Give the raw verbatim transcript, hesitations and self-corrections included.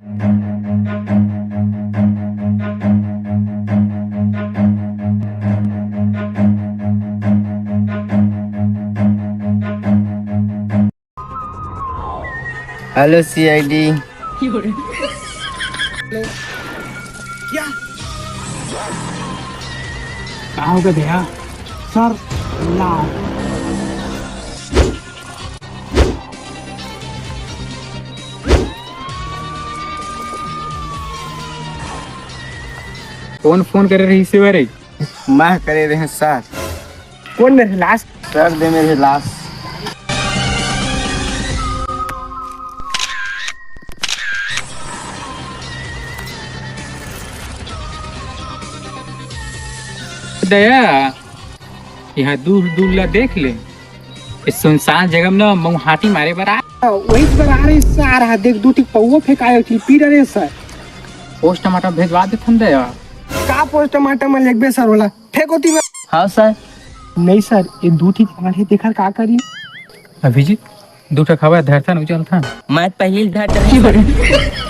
Hello, C I D। का हो गया भैया? सर, लाओ। कौन फोन करे रहिस हे रे? मैं करे रहे सर। कौन मेरे लाश? सर दे मेरे लाश। दया, यहाँ दूर दूर ला देख ले। इस सुनसान जगह में ना मऊ हाथी मारे बर आ। वही बर आ रहे सार हा, देख दू ठी पौवा फेंकायो ठी पी डरे सर। पोस्टमार्टम भेजवा देथन दया। का पोस्टमार्टम में लेगबे सर ओला? फेंको ती में। हाँ सर। नहीं सर, ये दू ठी गांठ हे, तेखर का करी? अभिजीत, दू ठक हवा धरथन, उचलथन। मैं पहली धर डरे।